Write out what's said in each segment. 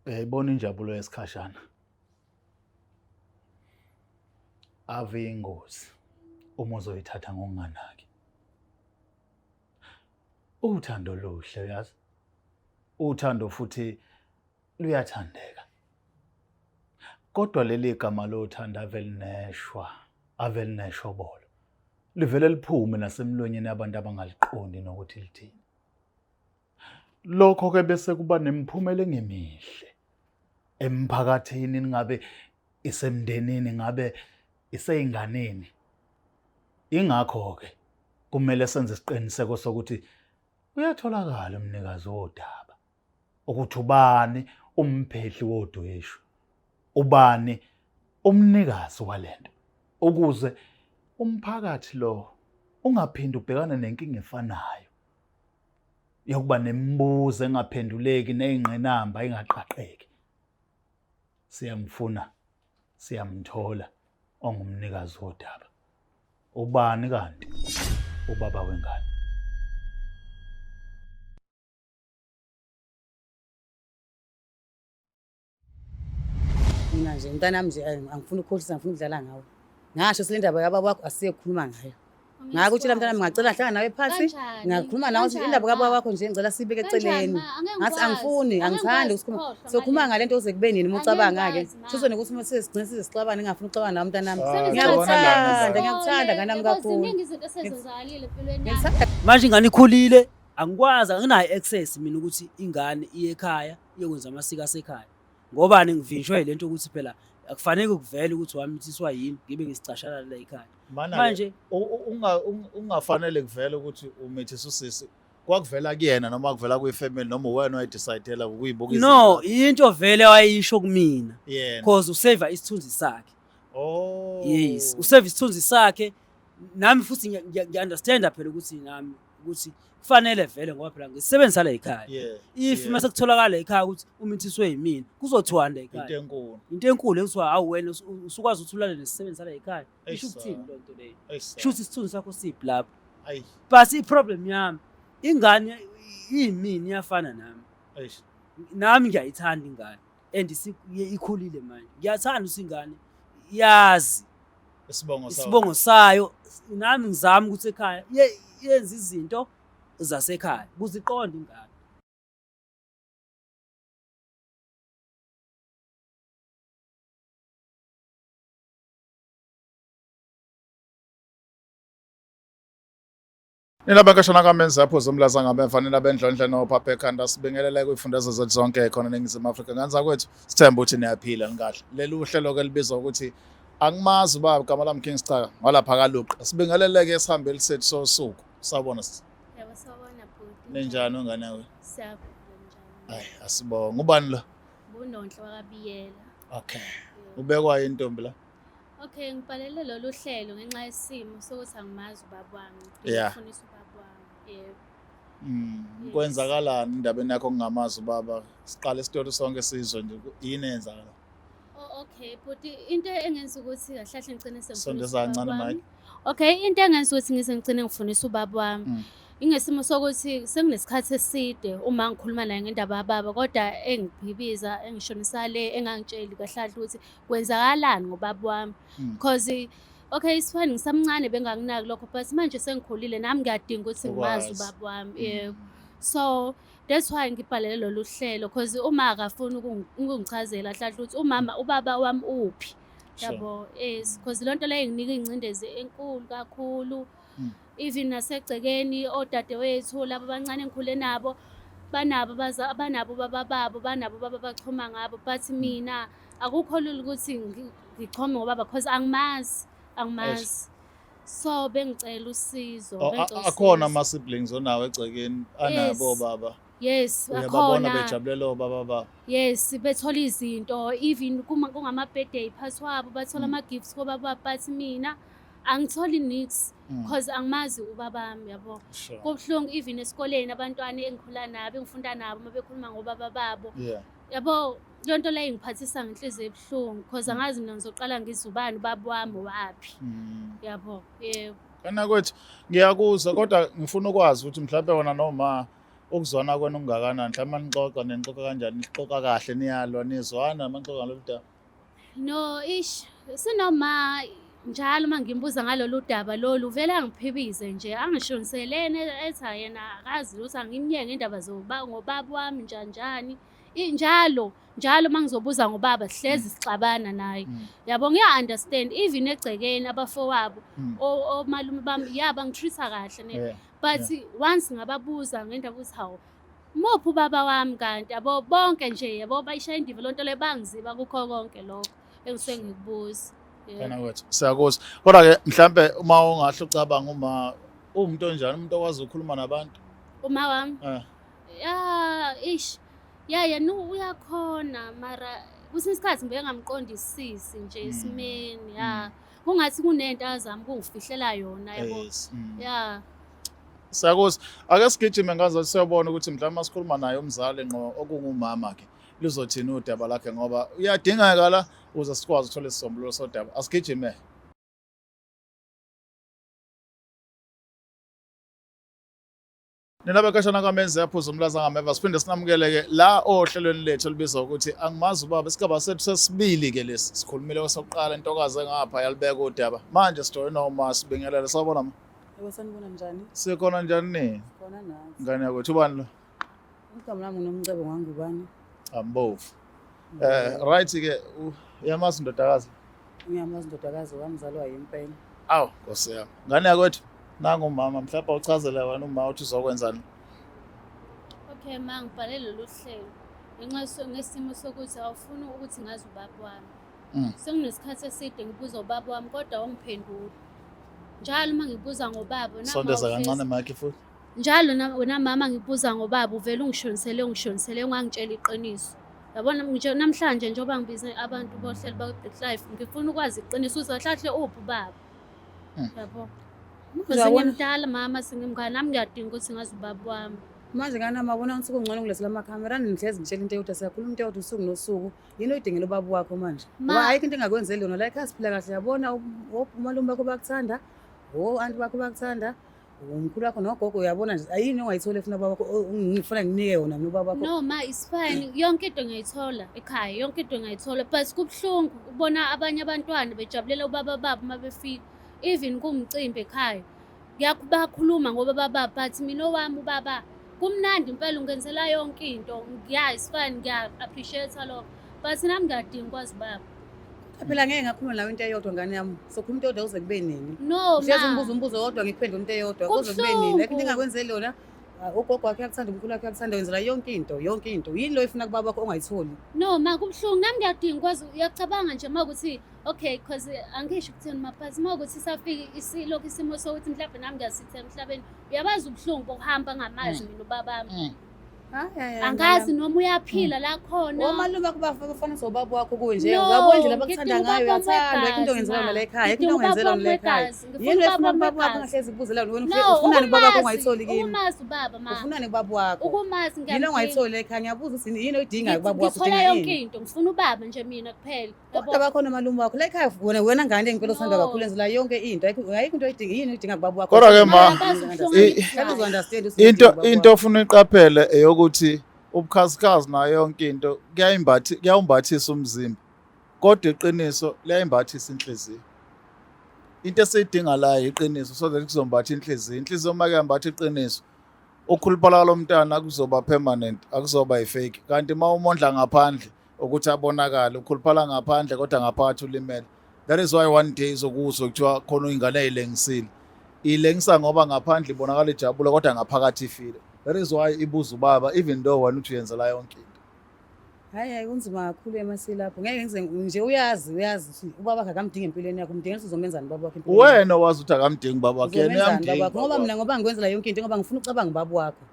Uyayibona injabulo yesikhashana. Ave ingozi uma uzoyithatha ngokunganaki. Uthando luhle uyazi. Uthando futhi luyathandeka. Kodwa leli gama lothando ave lineshwa, ave lineshobolo. Livele liphume nasemlonyeni yabantu abangaliqondi nokuthi lithini. Lokho-ke bese kuba nemiphumela engemihle emphakathini, ningabe isemndenini, ngabe iseyinganeni. Ingakho-ke kumele senze isiqiniseko sokuthi uyatholakala umnikazi wodaba, ukuthi ubani umphehli wodweshu, ubani umnikazi walento, ukuze umphakathi lo ungaphinde ubhekane nenkinga efanayo yokuba nemibuzo engaphenduleki ney'ngqinamba engaqaqeki. Siyamfuna, siyamthola ongumnikazi wodaba. Ubani kanti ubaba wengane? Mina nje mntanami nje angifuni ukukhohlisa, ngifuna ukudlala ngawe. Ngasho sile ndaba yababa wakho asiye kukhuluma ngayo. Ngakutshela mntanami ngacela hlala nawe phansi, ngakhuluma nawe ukuthi indaba kababa wakho nje ngicela sibeke eceleni. Ngathi angifuni, angithandi ukusikhuluma. Sokhuluma ngale nto kuze kube nini uma ucabanga-ke. Shuso nokuthi uma sesigcine size sixabane ngingafuni ukuxabana nawe mntanami. Ngiyakuthanda, ngiyakuthanda nganami kakhulu. Manje ingane ikhulile, angikwazi anginayo access mina ukuthi ingane iye ekhaya iyokwenza amasiko asekhaya. Ngobani ngivinjwe le nto ukuthi phela akufanele kuvele ukuthi wamithiswa yimi ngibe ngisicashalala la ekhaya. Manje ungafanele kuvele ukuthi umithisa usisi kwakuvela kuyena noma kuvela kwi-family noma uwena owayedecide-ela ukuyibuka. No, into vele wayisho kumina. Cause usave isithunzi sakhe. Oh. Yes, usave isithunzi sakhe. Nami futhi ngiya-understanda phela ukuthi nami ukuthi kufanele vele ngoba phela ngisebenzisa la ekhaya. If mase kutholakala ekhaya ukuthi umithiswe yimina, kuzothiwani la ekhaya? Into enkulu. Into enkulu ekuthiwa hawu wena usukwazi ukuthi ulale nesisebenzisa la ekhaya. Isho ukuthini loo nto leyo? Isho ukuthi isithunzi sakho siphi lapho? But i-problem yami ingane iyimina iyafana nami. Nami ngiyayithanda ingane and ikhulile manje. Ngiyathanda ukuthi ingane yazi isibongo sayo. Isibongo sayo nami ngizama ukuthi ekhaya yenze izinto zasekhaya ukuze iqonde ingane. Nina benkashana kamenzi apho zomlaza ngameva nina bendlondle nophapha ekhanda sibingelele kwifundazo zethu zonke khona eNingizimu Afrika. Nganza kwethu sithemba ukuthi niyaphila nikahle. Leli uhlelo ke libizwa ukuthi angimazi ubaba igama lami King Sicaka ngwalapha kaLuqa. Sibingelele ke esihambeli sethu sosuku. Sawubona sisi. Yebo sawubona bhuti. Ninjani ngane we? Siyaphila njani? Hayi asibonge. Ubani lo? Bunonhle wakaBiyela. Okay. Ubekwa intombi la? Okay, ngibhalele lolu hlelo ngenxa yesimo sokuthi angimazi ubaba wami. Yeah. Ngifunisa ubaba wami. Yebo. Mm, Yes. kwenzakalani endabeni yakho ngingamazi ubaba? Siqale isitori sonke sizwe nje yini eyenzakala? Oh, okay, bhuti into engenza ukuthi kahle kahle ngigcine sengifunisa Sondeza ubaba kancane wami. mic. Okay, into engenza ukuthi ngize ngigcine ngifunisa ubaba wami. Ingesimo sokuthi sekunesikhathi eside uma ngikhuluma naye ngendaba yababa kodwa engibhibiza engishonisa le engangitsheli kahle kahle ukuthi kwenzakalani ngobaba wami. Because okay it's fine ngisamncane bengakunaki lokho but manje sengikhulile nami ngiyadinga ukuthi ngimazi Ukwazi. ubaba wami. Yebo. So that's why ngibhalele lolu hlelo because uma akafuni ukungichazela kahle kahle ukuthi umama ubaba wami uphi. Yabo, yes, because loo nto leyo inginika ingcindezi enkulu kakhulu. Even nasegcekeni odadewethu laba abancane engikhule nabo banabo baza banabo baba babo banabo baba bachoma ngabo but mina akukho lula ukuthi ngichome ngobaba because angimazi, angimazi. So bengicela usizo, Oh, bengicela akhona usizo. ama siblings onawo egcekeni anabo Yes. baba. Yes, Uyababona akhona. bejabulela obaba babo. Yes, bethola izinto even kuma kungama birthday party wabo bathola ama gifts kobaba but mina angitholi nix because angimazi ubabami yabo. Kubuhlungu even esikoleni abantwana engikhula nabo engifunda nabo uma bekhuluma ngobaba babo. Yabo leyo nto leyo ingiphathisa ngenhliziyo ebuhlungu because angazi mina ngizoqala ngizubani ubaba wami waphi. Yabo, yebo. Kana kwethu ngiyakuzwa kodwa ngifuna ukwazi ukuthi mhlawumbe wena noma Ukuzwana kwenu kungakanani? Mhlawumbe nixoxa nixoxa kanjani? Nixoxa kahle niyalwa nizwana uma nixoxa ngalolu daba? No, ish, sinoma njalo uma ngimbuza ngalolu daba lolu vele angiphibize nje angishoniselene ethi yena akazi lutho angimyeke indaba zoba ngobaba wami njani njani. Njalo njalo uma ngizobuza ngobaba sihlezi sixabana naye. Yabo ngiya-understand even egcekeni abafowabo omalume bami ya bangitreat-a kahle ne. But once ngababuza ngendaba ukuthi hawu muphi ubaba wami kanti yabo bonke nje yabo bayishaya indiva lonto leyo bangiziba kukho konke lokho engisuke ngikubuza. Yebo. Kana kwethu siyakuzwa. Kodwa ke mhlambe uma ungahle ucabanga uma uwumuntu onjani umuntu okwazi ukukhuluma nabantu? Uma wami? Ya, ish. Ya yena uyakhona mara kwesinye isikhathi ngibuye ngamqondisisi nje esimeni ya. Kungathi kunento azama ukungifihlela yona yabo. Yes. Ya. Siyakuzwa. Ake sigijime ngazo siyobona ukuthi mhlawumbe masikhuluma naye umzali ngqo okungumama ke luzothini udaba lakhe ngoba uyadingeka la ukuze sikwazi ukuthola isisombululo sodaba. Asigijime. Nina bekashana kamenzi yaphuza umlaza ngameva siphinde sinamukele-ke la ohlelweni lethu olubizwa ukuthi angimazi ubaba. Isigaba sethu sesibili-ke lesi sikhulumile kwesokuqala intokazi engapha yalibeka udaba. Manje sijoyinwa uma sibingelele. Sawubona ma. Yebo, sanibona njani? Sikhona njani ni? Sikhona nathi. Ngane yakwethu ubani lo? Igama lami nguNomcebo Ngwangubane. Ambovu. Right ke uyamazi indodakazi? Ngiyamazi indodakazi wamzalwa yimpela. Awu Nkosi yami. Ngane yakwethu nangu umama mhlawumbe uchazele wena uma uthi uzokwenzani. Okay ma ngibhale lolu hlelo ngenxa ngesimo sokuthi awufuni ukuthi ngazi ubaba wami. Sekunesikhathi eside ngibuza ubaba wami kodwa awungiphenduli. Njalo uma ngibuza ngobaba Sondeza kancane mic futhi. Njalo wena mama ngibuza ngobaba uvela ungishonisele ungangitshela iqiniso. Yabona nje namhlanje njengoba ngibize abantu bohlelo bakwi-Black Life ngifuna ukwazi iqiniso ukuthi kahle kahle uphi ubaba. Yabo. Manje uyabona- Ngimdala mama singimngane nami ngiyadinga ukuthi ngazi ubaba wami. Manje ngane mama ubona ukuthi kungcono kulezi lamakhamera nihlezi ngitshela into eyodwa siyakhuluma into eyodwa usuku nosuku. Yini oyidingela ubaba wakho manje? Ngoba ayikho into engakwenzeli yona la ekhaya siphila kahle yabona umalume bakho bakuthanda, o-anti bakho bakuthanda, umkhulu wakho nogogo uyabona nje ayini ongayithola efuna ubaba wakho ngifuna nginike yona mina ubaba wakho. No ma it's fine yonke into ngiyayithola ekhaya yonke into ngiyayithola but kubuhlungu ukubona abanye abantwana bejabulela ubaba babo uma befika even kumcimbi ekhaya. Bayakhuluma ngoba baba but mina owami ubaba kumnandi impela ungenzela yonke into yeah it's fine ngiya appreciate lokho but nami ngiyadinga ukwazi ubaba. Phela ngeke ngakhuluma nawe into eyodwa ngane yami. Sokhuluma into eyodwa kuze kube nini? No Uhlezi ma. umbuzo umbuzo owodwa ngikuphendula into eyodwa kuze kube nini? Kubuhlungu. Ayikho into engakwenzeli yona. Ugogo wakhe uyakuthanda, umkhulu wakhe uyakuthanda, wenzela yonke into, yonke into. Yini lo oyifuna kubaba wakho ongayitholi? No ma kubuhlungu nami ngiyadinga ukwazi uyacabanga nje uma ukuthi okay because angisho ukuthini ma but uma ukuthi safika lokhu isimo sokuthi mhlawumbe nami ngiyasitha emhlabeni uyabazi ubuhlungu bokuhamba ngamazi mina ubabami. Angazi noma uyaphila la khona. Omalume bakho bafana sobaba wakho kuwe nje. No, Uyabona indlela abakuthanda ngidinga ngayo, ubaba uyathanda, ayikho into wegazi, ongenzela yona la ma. ekhaya, ayikho into Ngidinga ongenzela ubaba yona la ekhaya. wegazi, ngifuna Yini ubaba oyifuna kubaba wakho wegazi. ongahlezi ukubuzela yona? Wena No, ufunani kubaba wakho ongayitholi kimi? Ukumazi ubaba ma. Ufunani kubaba wakho? Ukumazi Yini ngiyamdinga. ongayitholi ekhaya? Ngiyabuza ukuthi yini oyidingayo kubaba wakho? Ngithola Udinga yonke yini? into, ngifuna ubaba nje mina kuphela. Yabo? Kodwa bakhona omalume wakho la ekhaya wena ngane ngempela osanda No. kakhulu enzela yonke into. Ayikho into oyidinga, yini oyidinga kubaba wakho? Kodwa ke ma, Mara akazi ubuhlungu Mhlawumbe engibuzwayo. uzo-understand ukuthi into uyidinga kubaba into wakho. ofuna uyiqaphele eyokuthi ubukhazikhazi nayo yonke into kuyawumbathisa umzimba. Kodwa iqiniso liyayimbathisa inhliziyo. Into esiyidinga la iqiniso so that kuzombatha inhliziyo. Inhliziyo uma kuyambatha iqiniso ukukhuluphala lomntana kuzoba permanent, akuzoba i-fake. Kanti uma umondla ngaphandle ukuthi abonakale ukhuluphala ngaphandle kodwa ngaphakathi ulimele. That is why one day izokuzwa kuthiwa khona ingane eyilengisile. Ilengisa ngoba ngaphandle ibonakala ijabula kodwa ngaphakathi ifile. That is why ibuza ubaba even though wena uthi uyenzela yonke into. Hayi hayi kunzima kakhulu emasilapho. Ngeke ngize nje uyazi ukuthi ubaba wakhe akamdingi empilweni yakho, umdinga ukuthi uzomenzani ubaba wakho empilweni yakho. Wena owazi ukuthi akamdingi ubaba wakhe, yena Uzomenzani uyamdinga ubaba wakho? Ngoba ubaba mina ngoba ngikwenzela yonke into ngoba ngifuna ukucabanga ubaba wakho.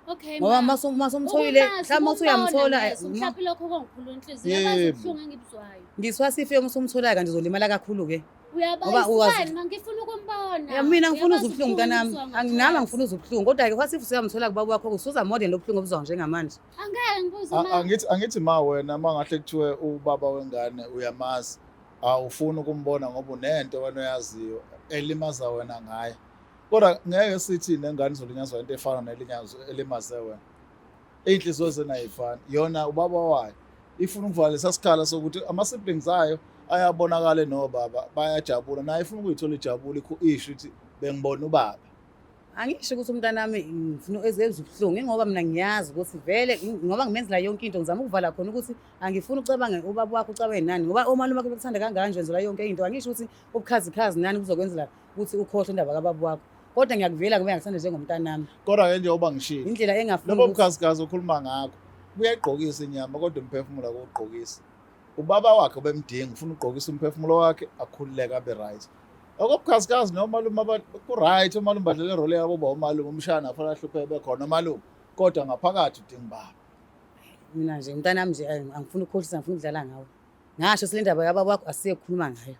Okay, Ngoba ma. masumtholile, Ukumazi, mhlawumbe uthi uyamthola, ukumbona nje, mhlawumbe lokho kongikhulula inhliziyo, uyabazi Yebo. ubuhlungu engibuzwayo. Ngiswa sifike uma usumtholayo kanti uzolimala kakhulu ke. Uyabazi Ngoba uwazi- fine, ma ngifuna ukumbona. Ya, mina ngifuna Uyabazi uzwa ubuhlungu mntanami. ubuhlungu Nami engibuzwa angifuni uzwa ubuhlungu kodwa ke kwasifa usuyamthola kubaba wakho usuza more than lo buhlungu obuzwa njengamanje. Angeke ngibuze ma. Angithi ma wena uma ngahle kuthiwe ubaba wengane uyamazi, awufuni ukumbona ngoba unento wena oyaziyo elimaza wena ngaye. Kodwa ngeke sithi nengane izolinyazwa into efana nelinyazwe elimaze wena. Iy'nhliziyo zena ayifani. Yona ubaba wayo ifuna ukuvala lesa sikhala sokuthi ama-siblings ayo ayabonakala enobaba bayajabula naye ifuna ukuyithola ijabula isho ukuthi bengibona ubaba. Angisho ukuthi umntanami ngifuna ezwe ubuhlungu ingoba mina ngiyazi ukuthi vele ngoba ngimenzela yonke into ngizama ukuvala khona ukuthi angifuni ucabange ubaba wakho ucabange nani ngoba omalume bakho bekuthanda kangaka nje wenzela yonke into. Angisho ukuthi ubukhazikhazi nani kuzokwenzela ukuthi ukhohlwe indaba kababa wakho. Kodwa ngiyakuvela ngoba ngiyakuthanda njengomntanami. Kodwa ke njengoba ngishilo. Indlela engafuni lobo bukhazikhazi okhuluma ngakho buyayigqokisa inyama kodwa umphefumulo akuwugqokisi. Ubaba wakhe ubemdinga ufuna ukugqokisa umphefumulo wakhe akhululeke abe right. Okobukhazikhazi nomalume ku-right omalume badlala irole yabo ba umalume umshana afanele ahlupheke bekhona omalume kodwa ngaphakathi udinga ubaba. Mina nje mntanami nje angifuni ukukhohlisa ngifuna ukudlala ngawe. Ngasho sile ndaba yababa wakho asiye kukhuluma ngayo.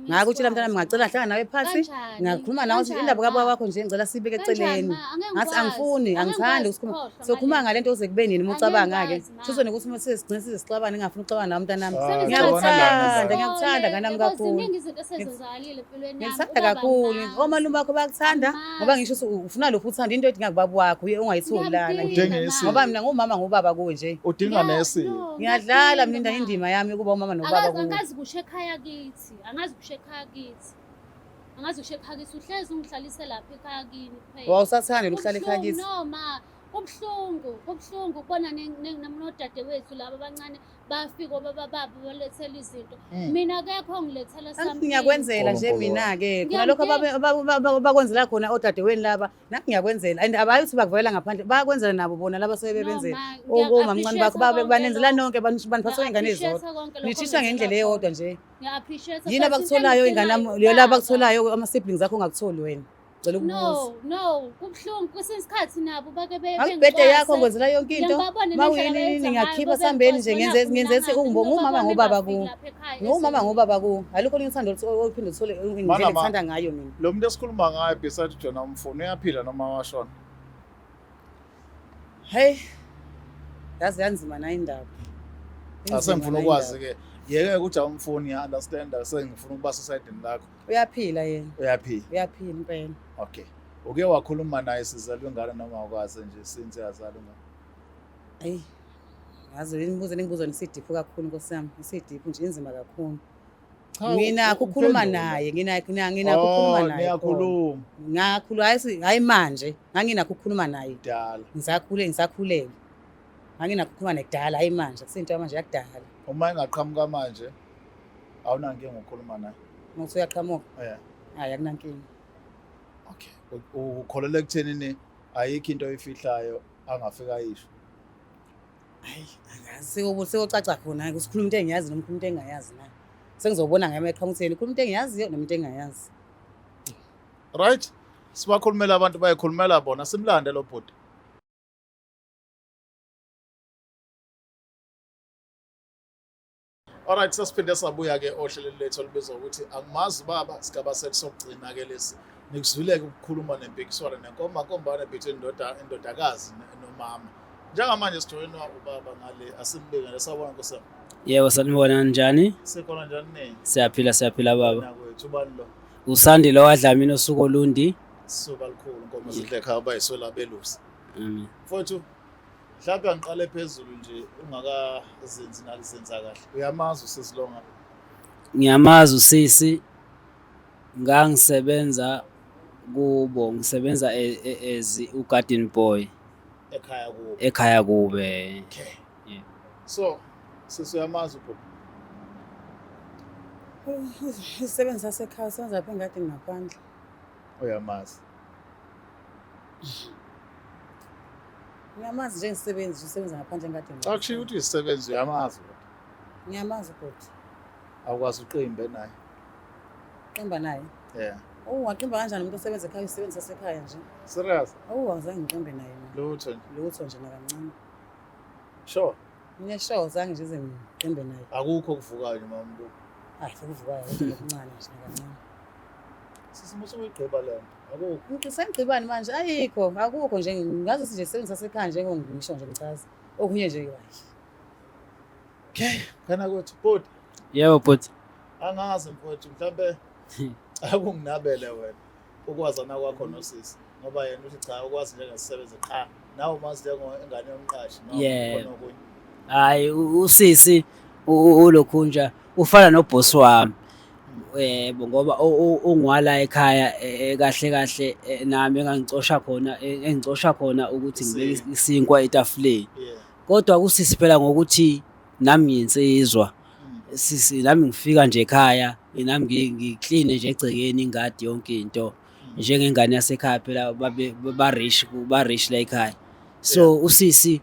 Ngakutshela mntanami ngacela hlala nawe phansi ngakhuluma nawe ukuthi indaba kababa wakho nje ngicela sibeke eceleni. Ngathi angifuni angithandi ukusikhuluma. Sokhuluma ngale nto kuze kube nini uma ucabanga-ke. Shuzo nokuthi uma sesigcine size sixabane ngingafuni ukuxabana nawe mntanami. Ngiyakuthanda ngiyakuthanda nganami kakhulu. Ngikuthanda kakhulu. Omalume bakho bayakuthanda ngoba ngisho ukuthi ufuna lokhu uthanda into edinga kubaba wakho uye ungayitholi lana. Ngoba mina ngumama ngubaba kuwe nje. Udinga nesimo. Ngiyadlala mina indima yami ukuba umama nobaba kuwe. Angazi kusho ekhaya kithi, angazi kusho ekhaya kithi. Angazi kusho ekhaya kithi uhlezi ungihlalise lapha ekhaya kini kuphela. Wawusathanda ukuhlala ekhaya kithi? No ma, kubuhlungu, kubuhlungu ukubona nodadewethu laba abancane bafika obaba babo balethela izinto. Mina akekho ongilethela something. Ngiyakwenzela nje mina-ke khona lokho abakwenzela khona odadewenu laba nami ngiyakwenzela and abayi ukuthi bakuvalela ngaphandle bayakwenzela nabo bona laba suke bebenzela omamncane bakho banenzela nonke baniphatha ingane ezodwa nithisha ngendlela eyodwa nje yini abakutholayo ingane yami laba abakutholayo ama-siblings akho ongakutholi wena Ngicela ukubuza. No, no, kubuhlungu kwesinye isikhathi nabo bake be Akubhede yakho ngenzela yonke into. Mawuyini ngiyakhipha sambeni nje ngenze ngenze ethi ungumama ngobaba ku. Ngumama ngobaba ku. Alukho olunye uthando oluphinde uthole indlela engithanda ngayo mina. Lo muntu esikhuluma ngaye beside Jona umfuni uyaphila noma washona? Hey. Yazi yanzima nayo indaba. Asengifuna ukwazi ke. Yeke ukuthi awumfuni ya understand sengifuna ukuba sesayidini lakho. Uyaphila yena. Uyaphila. Uyaphila impela. Okay. Uke wakhuluma naye sizalwe ingane noma awukaze nje since yazalwa ingane? Ayi. Yazi imibuzo nengibuzo nisidiphu kakhulu Nkosi yami. Isidiphu nje inzima kakhulu. Mina kukhuluma naye, nginakho nginakho ukukhuluma oh, naye. Niyakhuluma. Ngakhuluma hayi hayi manje, nganginakho ukukhuluma naye. Kudala. Ngisakhule ngisakhulele. Nganginakho ukukhuluma naye kudala hayi manje, akusinto yamanje yakudala. Uma engaqhamuka manje awunankinga ukukhuluma naye. Ngokuthi uyaqhamuka? Yeah. Hayi akunankinga. Okay. Ukholelwa ekuthenini ayikho into oyifihlayo angafika ayisho. Hayi angazi sekucaca khona ke usikhuluma into engiyazi noma ukhuluma into engingayazi na. Sengizobona ngaye eqhamuka ukuthi yena ukhuluma into engiyaziyo noma into engingayazi. Right. Sibakhulumela abantu bayikhulumela bona simlande lo bhuti. Alright, sesiphinde sabuya-ke ohlelweni lethu olubizwa ukuthi angimazi baba sigaba sethu sokugcina-ke lesi nikuzwile-ke ukukhuluma nempikiswano nenkombankombane between indoda indodakazi nomama njengamanje sijoyinwa ubaba ngale asimbingelele sawubona nkosi yami Yebo sanibona njani? Sikhona njani nini? Siyaphila siyaphila baba. Nakwethu ubani lo? Usandile wadlamini osuku olundi. Suka likhulu nkomo zidle ekhaya bayiswela belusi. Amen. Mfowethu mhlawumbe angiqale phezulu nje ungakazenzi nalizenza kahle. Uyamazi usisi lo ngabe? Ngiyamazi usisi ngangisebenza kubo ngisebenza as u-garden boy Ekhaya kubo. ekhaya kube. Okay. Yeah. So sisi uyamazi ubhuti? Isisebenzi sasekhaya senza lapha engadini ngaphandle. Uyamazi. Ngiyamazi njengesisebenzi usebenza ngaphandle engadini. Cha kushiya ukuthi isisebenzi uyamazi kodwa. Ngiyamazi ubhuti. Awukwazi uqimbe naye. Qimba naye. Yeah. Oh, waqimba kanjani umuntu osebenza ekhaya isisebenzi sasekhaya nje? Serious? Oh, angizange ngiqimbe naye mina. Lutho nje. Lutho nje nakancane. Sure. Mina sure zange nje ize ngiqimbe naye. Akukho okuvukayo nje mama mbuka. Hayi sekuvukayo kodwa okuncane nje nakancane. Sisi musu uyigqiba le nto. Akukho. Ngisengigqibani manje ayikho akukho nje ngazi ukuthi nje isisebenzi sasekhaya njengongisho nje ngichaza. Okunye nje hayi. Okay, kana kwethu bhuti. Yebo bhuti. Angazi mfowethu mhlambe akunginabele wena. Ukwazana kwakho nosisi, ngoba yena uthi cha, ukwazi njengesisebenzi qha, nawe umazi njengengane yomqashi noma Yebo. khona okunye? Hayi, usisi ulokhunja ufana nobhosi wami. Yebo, ngoba ungwala ekhaya, kahle kahle, nami engangicosha khona, engicosha khona ukuthi ngibeke isinkwa etafuleni. Kodwa kusisi phela ngokuthi nami ngiyinsizwa. Sisi, nami ngifika nje ekhaya, nami ngikline nje egcekeni, ingadi, yonke into njengengane yasekhaya. Phela babe ba-rich, ba-rich la ekhaya. So usisi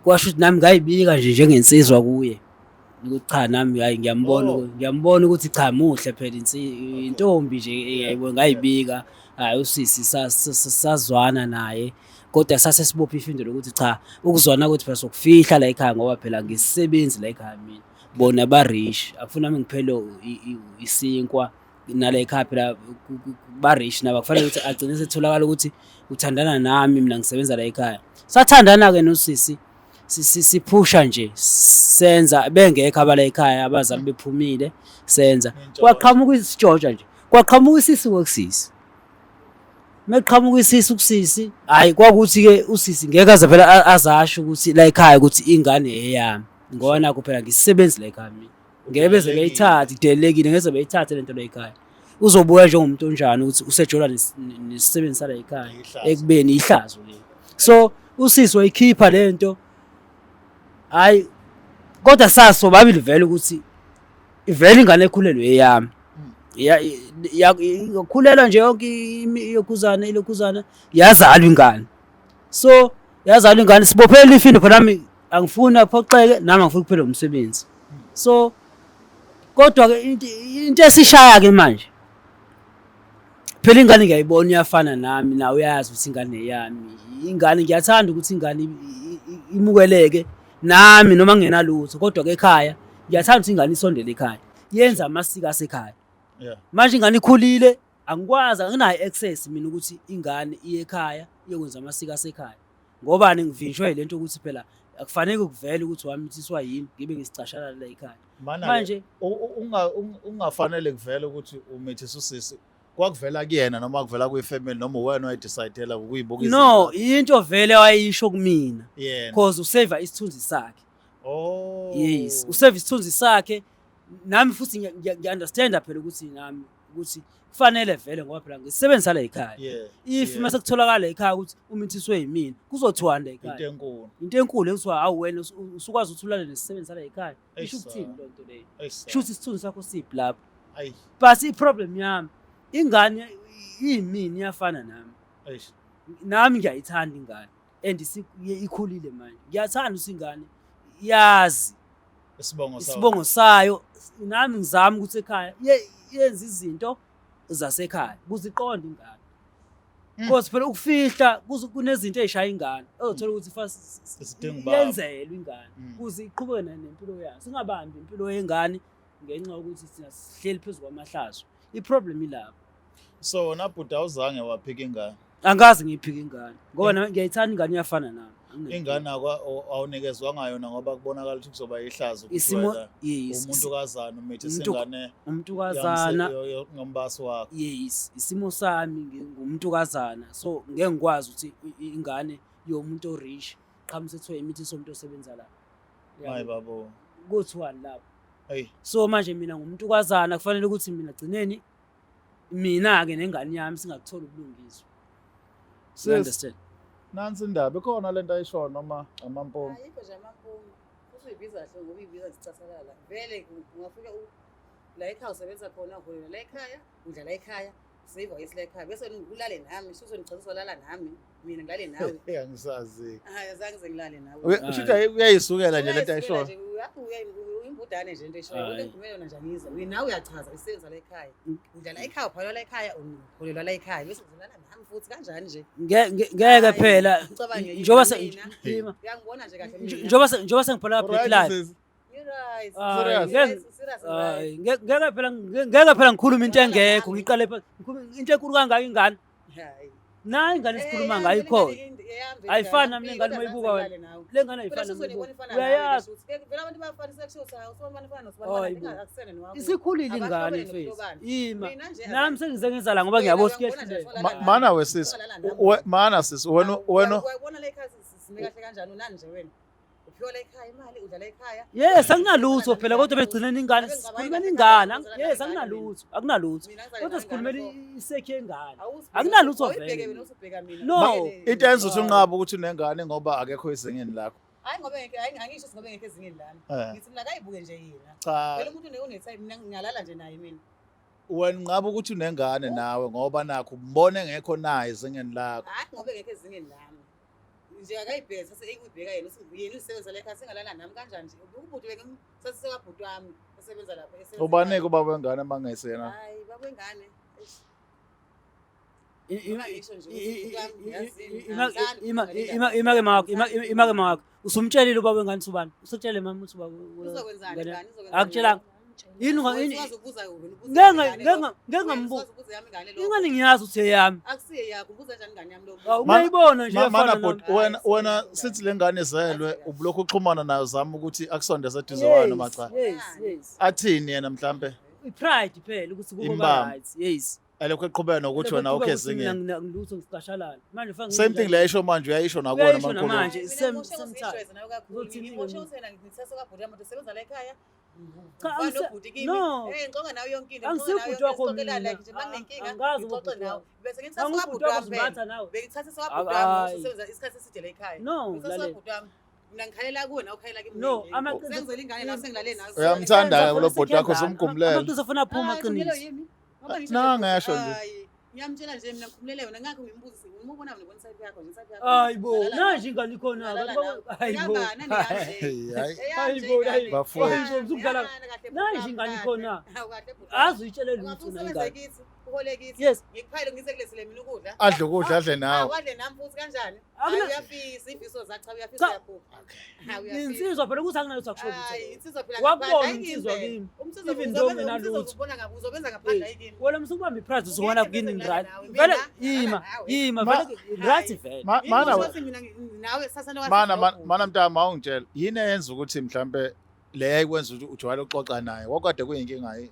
kwasho ukuthi nami ngayibika nje njengensizwa kuye ukuthi cha, nami hayi, ngiyambona. Ngiyambona ukuthi cha, muhle phela, intombi nje, yayibona. Ngayibika, hayi, usisi sazwana naye, kodwa sase sibopha ifindo lokuthi cha, ukuzwana kwethu phela sokufihla la ekhaya, ngoba phela ngisisebenzi la ekhaya mina, bona ba-rich. Akufuna nami ngiphele isinkwa nala ekhaya. Phela ba-rich nabo, akufanele ukuthi agcine setholakala ukuthi uthandana nami, mina ngisebenza la ekhaya. Sathandana-ke nosisi, siphusha nje, senza bengekho abala ekhaya, abazali bephumile, senza. Nintshontsha. Kwaqhamuka isitshotsha nje, kwaqhamuka isisu kusisi. Meqhamuka isisu kusisi, hayi, kwakuthi-ke usisi ngeke aze phela azasho ukuthi la ekhaya ukuthi ingane eyami, ngoba nakho phela ngisisebenzi la ekhaya mina. Ngeke beze beyithathe, idelelekile, ngeze beyithathe lento la ekhaya. Uzobuya njengomuntu onjani ukuthi usejola nesisebenzi sala ekhaya? Ihlazo. Ekubeni ihlazo leli. So usisi wayikhipha lento, hayi, kodwa saso babili vele ukuthi ivele ingane ekhulelwe eyami. Yakhulelwa nje yonke ilokhuzana, ilokhuzana, yazalwa ingane. So yazalwa ingane, sibophele ifindo phela. Nami angifuni aphoxeke, nami angifuni kuphela umsebenzi. So kodwa-ke into esishaya-ke manje phela, ingane ngiyayibona iyafana nami, nawe uyazi ukuthi ingane eyami. Ingane ngiyathanda ukuthi ingane imukeleke nami noma ngingenalutho, kodwa-ke ekhaya ngiyathanda ukuthi ingane isondele ekhaya, yenze amasiko asekhaya. Manje ingane ikhulile, angikwazi, anginayo access mina ukuthi ingane iye ekhaya iyokwenza amasiko asekhaya. Ngobani? Ngivinjwe lento ukuthi phela akufanele kuvele ukuthi wamithiswa yimi, ngibe ngisicashalala la ekhaya. Mana manje ungafanele kuvele ukuthi umithisa usisi, kwakuvela kuyena noma kuvela kwi-family, noma uwena owayi-decide-ela ukuyibuka? No, into vele wayisho kumina Yena. Cause useva isithunzi sakhe. Yes, useva isithunzi sakhe. Nami futhi ngiya-understanda phela ukuthi nami ukuthi kufanele vele, ngoba phela ngisebenzisa la ekhaya. If mase kutholakala ekhaya ukuthi umithiswe yimina, kuzothiwani la Into ekhaya? enkulu. Into enkulu ekuthiwa hawu, wena usukwazi ukuthi ulale nesisebenzi sala ekhaya. Isho ukuthini loo nto leyo? Eish. Sho ukuthi isithunzi sakho siphi lapho? Ayi. But i-problem yami, ingane iyimina, iyafana nami. Eish. Nami ngiyayithanda ingane and ikhulile manje. Ngiyathanda ukuthi ingane yazi Isibongo sawo. Isibongo sayo. Nami ngizama ukuthi ekhaya yenze izinto zasekhaya ukuze iqonde ingane, because phela ukufihla kunezinto ey'shaya ingane ozothola ukuthi Izidinga ubaba. yenzelwe ingane ukuze iqhubeke nempilo yayo. Singabambi impilo yengane ngenxa yokuthi thina sihleli phezu kwamahlazo. I-problem ilapho. So wona bhuti, awuzange waphika ingane? Angikaze ngiyiphike ingane, ngoba nami ngiyayithanda ingane, iyafana nami. Anginankinga. Ingane awunikezwanga yona ngoba kubonakala ukuthi kuzoba ihlazo ukuthi Isimo wena yes. umuntukazana umithisa ingane Umuntukazana. Ngombasi wakho. Yes, isimo sami ngumuntukazana, so ngeke ngikwazi ukuthi ingane yomuntu o-rich qhamuka sethiwa imithi somuntu osebenza la. Hayi babo. Kuthiwani lapho? Hey. So manje mina ngumuntukazana, kufanele ukuthi mina gcineni mina-ke nengane yami singakutholi ubulungiswa. You Sis, understand? Nansi indaba ikhona lento ayishoyo noma amampunga? Ayikho nje amampunga. Futhi uyibiza kahle ngoba uyibiza zicathalala. Vele ungafika la ekhaya usebenza khona, uholela la ekhaya, udla la ekhaya, save ayisi la ekhaya. Bese ulale nami, usuzongicela uzolala nami, mina ngilale nawe. Angisazi. Hayi, azange ngize ngilale nawe. Ushuthi uyayisukela nje lento ayishoyo. Uyayisukela nje, uyimbudane nje into eshoyo. Hhayi. Into engikhulume yona nje angiyizwa. Mina nawe uyachaza, usebenza la ekhaya. Udla la ekhaya, ubhalwa la ekhaya, uholelwa la ekhaya. Bese uzolala nami futhi kanjani nje? Ngeke Hhayi, phela ucabange njengoba mina. Ima. Uyangibona nje kahle mina. Njengoba sengibhala Black Alright, Life. sis. You're right. Hayi, Serious? Serious, right. Hayi, ngeke phela, ngeke phela ngikhulume into engekho, ngiqale phansi ngikhulume into enkulu kangaka ingane. Hayi. Nayi ingane esikhuluma ngayo ikhona. Ayifani nami le ngane uma uyibuka wena. Le ngane ayifani nami uyibuka. Uyayazi. Hayi bo. Isikhulile ingane mfethu. Ima. Nami sengize ngenza la ngoba ngiyabona ukuthi kuyehluleka. Mana we sis. Mana sis wena wena Uyabona la ekhaya sime kahle kanjani unani nje wena? Uphiwa la ekhaya imali udlala ekhaya. Yes, akunalutho phela kodwa begcineni ingane sikhulumela ingane. Yes, akunalutho, akunalutho. Kodwa sikhulumela isekhi yengane. Akunalutho vele. No. Into eyenza ukuthi unqabe ukuthi unengane ngoba akekho ezingeni lakho. Hayi ngoba ngeke hayi angisho ngoba ngekho ezingeni lami. Ngithi mina akayibuke nje yena. Cha. Phela umuntu une mina ngingalala nje naye mina. Wena unqaba ukuthi unengane nawe ngoba nakho umbone engekho naye ezingeni lakho. Hayi ngoba engekho ezingeni lami. Nje akayibheke sase ekuyibheka yena uthi yena usebenza la ekhaya sengalala nami kanjani nje. Ubhuti bengisasebhuti wami esebenza lapha. esebenza Ubanike ekhaya. ubaba wengane mangesena. Hayi baba wengane. Eish. Imake makho, imake makho. Usumtshelile ubaba wengane ukuthi ubani? Usutshele mama ukuthi ubaba Uzokwenzani wengane? ngane? Uzokwenzani? Akutshelanga. Yini unga yini Usuwazi ukubuza wena, ubuza ngeke ingane ngeke lokho. ngeke Wena ngambuza. usuwazi ukubuza yami ingane lokho. Ingane ngiyazi ukuthi eyami. Akusiye yakho, ubuza njani ingane yami lokho? Awu, Ungayibona nje Mana iyafana nami. bhuti wena wena sithi lengane izelwe ubulokhu uxhumana nayo zama ukuthi akusondeze eduze kwayo noma cha. Yes, yes. Athini yena mhlambe? I-pride phela ukuthi kubo Imbamba. ba right. Yes. Elokhu eqhubeka nokuthi wena Lokhu awukho ukuthi mina ezingeni. ngilutho ngisicashalala. Manje ufake Same thing le ayisho manje uyayisho nakuwena Uyayisho mankulu. namanje. Mina Same- ngimoshe same ukuthi time. ngijwayeze nawe kakhulu. Uzothini Ngimoshe ke ukuthi wena ngithatha kabhuti wami usebenza la ekhaya. Cha, Ufana nobhuti kimi. no. Eh, ngixoxa nawe yonke into. Angisiyo ngixoxa nawe ubhuti wakho yonke into, sixoxelana mina. like nje manginenkinga, Angikazi ngixoxe ubhuti nawe. wakho. Bese ngithatha Angubhuti kabhuti wakho wami phela. uzimbatha nawe. Bengithatha kabhuti wami Hayi. usebenza isikhathi eside la ekhaya. No, Ngithatha lalela. kabhuti wami. Mina ngikhalela kuwe nawe ukhalela kimi. No, amaqiniso- Sengizela ingane nawe sengilale nawe. Uyamthanda-ke lo bhuti wakho usumgumlela. Amaqiniso afuna aphuma Amaqiniso qiniso. Nangesho nje. Ngiyamtshela nje mina ngikhumulele yona ngakho ngimbuza ngimubona mina ngibona inside yakho nje inside yakho. Hayi bo, nanje ingane ikhona. Hayi bo. Hey, hayi. Hayi bo, hayi. Bafowethu. Hayi bo, usukudlala. Nanje ingane ikhona. Azi uyitshele lutho na ingane. kithi, uhole kithi. Yes. Ngikuphayele ngise kulesile mina ukudla. Adle ukudla adle nawe. Awadle nami futhi kanjani? Akuna- Hayi uyafisa ifiso zakho cha uyafisa Cha. uyaphupha. Hayi uyafisa. Insizwa phela ukuthi akunalutho akusho Hayi lutho. insizwa phela Wakubona ngaphandle, hayi insizwa kimi kimi. phela. Umsizwa Even though uzobenza nginalutho. umsizwa uzobona ngapha uzobenza ngaphandle hayi kimi. Wena msukubamba i-pride uzobona Ngeke kini ngize right. nawe, Vele mina, ima, nawe. ima vele right vele. Mana Ngisho ukuthi mina nawe sasa mana mana mntama awungitshela yini eyenza ukuthi mhlambe le yayikwenza ukuthi ujwayele ukuxoxa naye kwakade kuyinkinga yi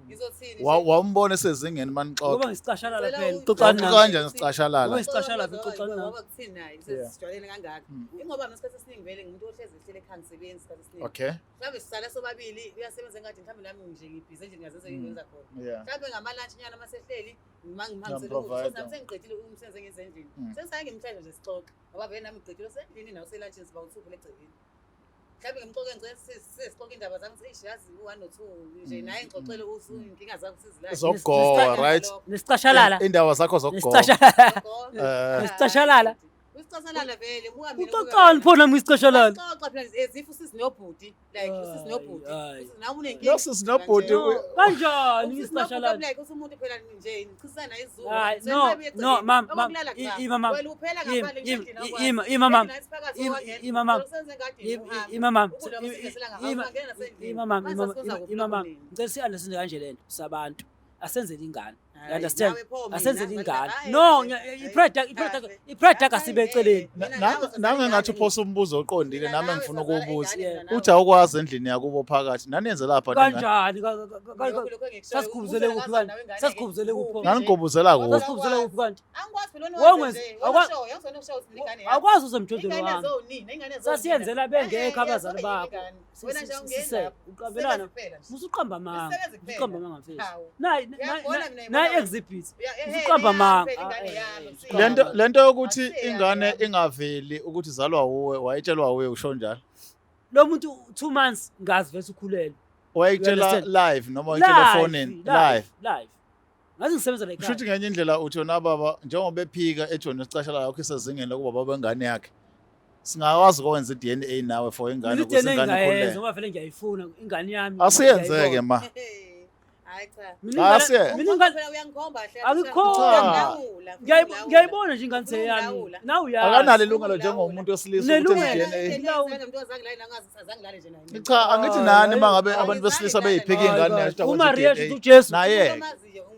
Ngizothini? Wawumbona esezingeni manixoxa. Ngoba ngisicashalala Cela phela. u- Xoxani Xoxa nami. kanjani sicashalala? Ngoba isicashalala, xoxani nami. Ngoba kuthini naye sesijwayelene kangaka. Ingoba mina isikhathi esiningi vele ngumuntu ohlezi ehlele ekhaya ngisebenzi isikhathi esiningi. Okay. Mhlawumbe sisala sobabili uyasebenza engadini mhlawumbe nami nje ngibhizi endlini ngazenze ngiyenza khona. Yeah. Mhlawumbe ngama-lunch nyana uma sehleli ngihambisele Uyam-provide. ukudla. Nami sengiqedile umsebenzi engenze endlini. Sengisaye ngimtshele nje sixoxe ngoba vele nami ngiqedile usendlini nawe uselantshini siba u-two phela egcekeni. Mhlawumbe ngimxoxe ngicela sesixoxe indaba zami eish yazi u-one no-two nje naye ngixoxele inkinga zakho sizilahle. Zokugowa right? Nesicashalala. Indaba zakho zokugowa. Nesicashalala. Eh. Nesicashalala. Usicashalala vele buka mina. Uxoxani pho nami isicashalala. Uxoxa phela as if usizinobhuti like usizinobhuti. Hayi, Nawe unenkinga. Lo sisinobhuti No, kanjani Usizinobhuti isicashalala? like usumuntu phela nje nichisana izulu. Hayi, no, no, mam, mam, ima, mam, Wena uphela ima, ngaphandle ima, nje endlini ima, ima, mam, ima, ima, mam, ima, mam, ima, ima, mam, ima, ima, mam. Ngicela si-understand kanje lento sabantu. Asenzele ingane. You understand? Asenzele ingane. No, i-pride i-pride i-pride yakho asibe eceleni. Nange ngathi uphosa umbuzo oqondile nami engifuna ukuwubuza. Yeah. Uthi awukwazi endlini yakubo phakathi. Naniyenze lapha nina? Kanjani? Sasikhubuzele kuphi kanti? Sasikhubuzele kuphi? Nanigubuzela kuphi? Sasikhubuzele kuphi kanti? Angikwazi phela Wawungenzi- wena washo, yangizona usho ukuthi ingane yakho. Awukwazi uzemjondolo Ingane wami. zonina, ingane zonina. Sasiyenzela bengekho Eh, abazali eh, bakho. ingane. Wena nje awungeni Sise, lapho. uqambelana. Usebenze kuphela nje. Musuqamba amanga. Usebenze kuphela. Musuqamba amanga mfethu. Hawu. Nayi Uyabona mina nayi ngibona- exhibit. Eh, Usuqamba eyami amanga. phela ingane Ah, yami, eh, akusiyo Lento yami. lento yokuthi Akusiyo ingane yami. ingaveli ukuthi izalwa wuwe wayitshelwa wuwe usho njalo. Lo muntu 2 months ngazi vese ukhulelwe. Wayitshela understand? live noma wayitshela efonini live. Live. Ngazi ngisebenza la Kusho ukuthi ekhaya. ngenye indlela uthi wena baba njengoba ephika ethi wena isicashala yakho isezingeni lokuba baba wengane yakhe. Singakwazi ukwenza i-DNA nawe for ingane Mina ukuze i-DNA ingane ngingayenza ikhululeke. ngoba vele ngiyayifuna ingane yami. Asiyenzeke ma. Hayi cha. Mina ingane- Asiye. mina ingane Phela uyangikhomba kahle. Angikukhombi. Uyangilawula, ngiyayibona nje ingane seyami. Uyangilawula. Nawe uyazi. Akanalo ilungelo njengomuntu wesilisa ukuthi Unelungelo. enze i-DNA. Uyangilawula. Cha angithi nani mangabe abantu besilisa beyiphika ingane Hayi, yasho uMaria shuthi uJesu. Naye.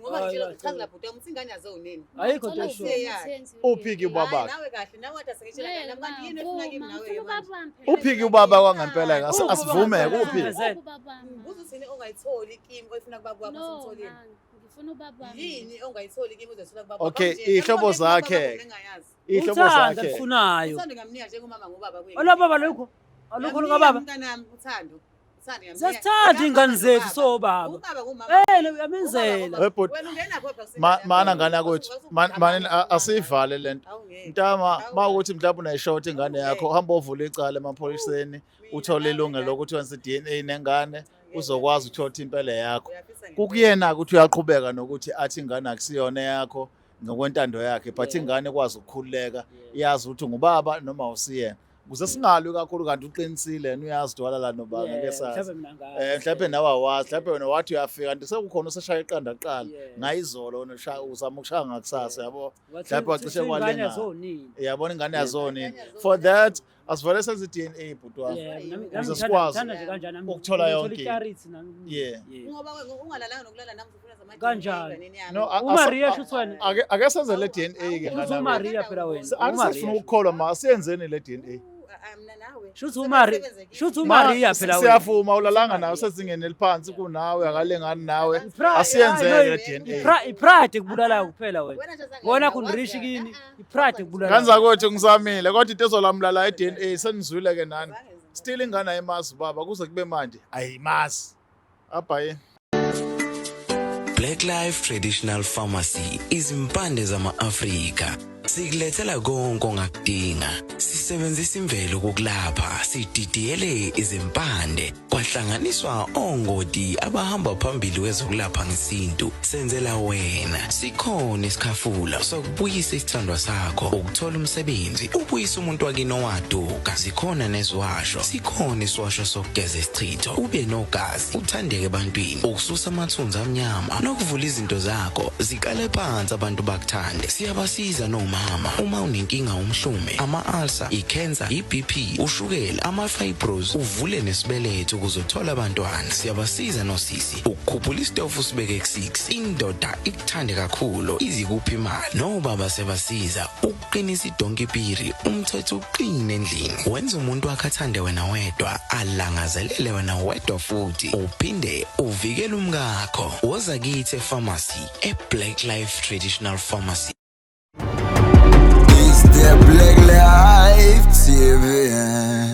Ngoba Hayi, ngitshela kahle. uchazela bhuti wami ukuthi ingane yazo unini. Ayikho into Ngicela eshoyo. ukuthi yenziwe Uphi-ke i-DNA. ubaba? Hayi nawe kahle nawe kade sengitshela Ngeke, kahle kanti yini ma, efuna kimi vuma, nawe ngifuna ke manje. ubaba wami phela. Uphi-ke ubaba kwangempela? Uphi ubaba Asivume wangempela? uphi? Uphi? Uphi ubaba wami? Ngibuza ukuthi yini ongayitholi kimi oyifuna kubaba wakho No, usumtholile. ma, ngifuna ubaba wami. Yini ongayitholi kimi uzoyithola kubaba wakho? Okay, Manje, iy'hlobo ngibona kubaba zakhe. wakho engingayazi. Iy'hlobo Uthando zakhe. alufunayo. Uthando ngamnika njengomama ngobaba kuye. Olwababa lokho. Alukho lukababa. Mntanami uthando. Uthando ngamnika. Siyasithanda iy'ngane zethu sobaba. Ubaba ngumama. Eh, uyamenzela. We bhuti, Wena ungena phi kodwa mana ngane yakwethu, mani asiyivale le nto. Awungeke. Ntama, mawukuthi mhlawumbe unayishoti ingane yakho, hamba ovula icala emaphoyiseni, uthole ilungelo lokuthi wenze i-DNA nengane, uzokwazi ukuthola impela yakho. Kukuyena ukuthi uyaqhubeka nokuthi athi ingane akusiyona yakho ngokwentando yakhe, but ingane ikwazi ukukhululeka, iyazi ukuthi ngubaba noma awusiyena. Ukuze singalwi kakhulu kanti uqinisile yena uyazi ukuthi walala nobani ngeke sazi. Mhlawumbe mina ngazi. Mhlawumbe nawe awazi, mhlawumbe wena wathi uyafika kanti sekukhona useshaya iqanda kuqala. Yeah. Ngayizolo wena ushaya uzama ukushaya ngakusasa yabo. Wathi- Mhlawumbe wacishe ingane kwalingana. yazonini. Yabona ingane yazoni. Ingane yazonini. For that asivele senze i-DNA bhuti wami. Yeah, nami- Ukuze nami sikwazi ngithanda nje kanjani, nami ukuthola ngithola yonke into. i-clarity nami. Yeah. Yeah. Ngoba wena ungalalanga nokulala nami ufuna zama Kanjani? enganeni yami. No, uMaria shuthi wena. Ake senze le DNA ke Shuthi ngane. uMaria phela wena. Angisafuna ukukholwa ma asiyenzeni le DNA. Mina nawe. Shuthi uMaria, shuthi Ma, uMaria phela wena. Siyavuma ulalanga nawe sezingeni eliphansi kunawe akalengaani nawe. Asiyenzele le DNA. I-pride ekubulalayo kuphela wena. Wona kunrishi kini, i-pride ekubulalayo. Kanza kwethu ngisamile kodwa into ezolamula la i-DNA senizwile ke nani. Still ingane ayimazi ubaba kuze kube manje ayimazi. Abhaye. Black Life Traditional Pharmacy izimpande zama-Afrika sikulethela konke ongakudinga. Sisebenzisa imvelo ukukulapha, sididiyele izimpande kwahlanganiswa ongoti abahamba phambili kwezokulapha ngesintu. Senzela wena sikhona isikhafula sokubuyisa isithandwa sakho, ukuthola umsebenzi, ubuyisa umuntu wakini owaduka. Zikhona neziwasho, sikhona isiwasho sokugeza isichitho, ube nogazi, uthandeke ebantwini, ukususa amathunzi amnyama nokuvula izinto zakho ziqale phansi abantu bakuthande. Siyabasiza nomama uma unenkinga umhlume, ama-ulcer, i-cancer, i-BP, ushukela, ama-fibros, uvule nesibeletho ukuze uthole abantwana. Siyabasiza nosisi ukukhuphula isitofu usibeke ku-6, indoda ikuthande kakhulu izikuphi imali. Nobaba siyabasiza ukuqinisa idonkipiri, umthetho uqine endlini, wenza umuntu wakhe athande wena wedwa, alangazelele wena wedwa, futhi uphinde uvikele umkakho. Woza kithi e-pharmacy e-Black Life Traditional Pharmacy. It's the Black Life TV.